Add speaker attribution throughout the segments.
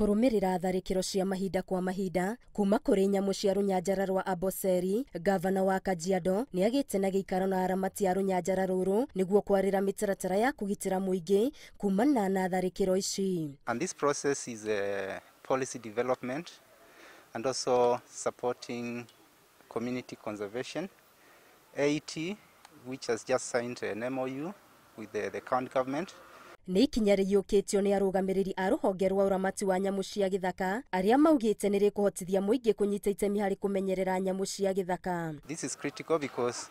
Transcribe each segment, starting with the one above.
Speaker 1: Kũrũmĩrĩra tharĩkĩro cia mahinda kwa mahinda kuma kũrĩ nyamũ cia rũnyanjara rwa Amboseli, gavana wa Kajiado nĩ agĩte na gĩikaro na aramati a rũnyanjara rũrũ nĩguo kwarĩra mĩtaratara ya kũgitĩra mũingĩ kumana na tharĩkĩro ici.
Speaker 2: And this process is a policy development and also supporting community conservation. AET, which has just signed an MOU with the county government.
Speaker 1: Nĩ ikinya rĩiyũkĩtio nĩ arũgamĩrĩri a rũhonge rwa ũramati wa nyamũ cia gĩthaka arĩa maugĩte nĩ rĩkũhotithia mũingĩ kũnyita itemi harĩ kũmenyerera nyamũ cia gĩthaka.
Speaker 2: This is critical because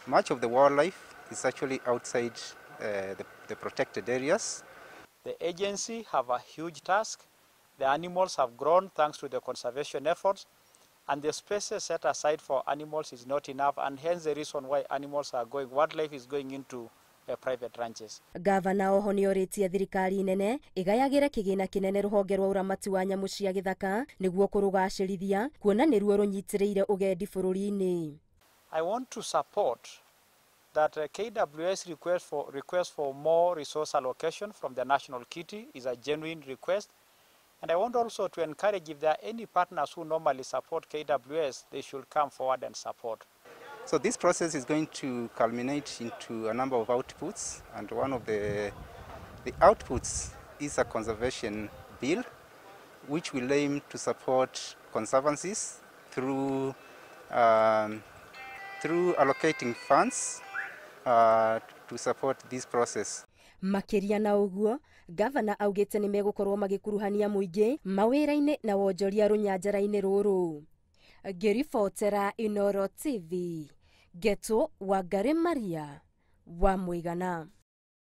Speaker 2: much of the wildlife is actually outside the protected areas.
Speaker 3: The agency have a huge task. The animals have grown thanks to the conservation efforts, and the spaces set aside for animals is not enough, and hence the reason why animals are going, wildlife is going into private ranches.
Speaker 1: Gavana oho nĩ orĩtie thirikari nene ĩgayagĩre kĩgĩna kĩnene rũhonge rwa ũramati wa nyamũ cia gĩthaka nĩguo kũrũgacĩrithia kuona nĩruo rũnyitĩrĩire ũgendi bũrũri-inĩ.
Speaker 3: I want to support that KWS request for more resource allocation from the national kitty is a genuine request. And I want also to encourage, if there are any partners who normally support KWS, they should come forward and support.
Speaker 2: So this process is going to culminate into a number of outputs, and one of the outputs is a conservation bill, which will aim to support conservancies through allocating funds to support this process.
Speaker 1: Makĩria na ũguo, gavana augĩte nĩ megũkorwo magĩkuruhania mũingĩ mawĩra-inĩ na wonjoria rũnyanjara-inĩ rũrũ. Ngĩribotera Inooro TV, Ngetũ Wangari Maria wa Mũigana.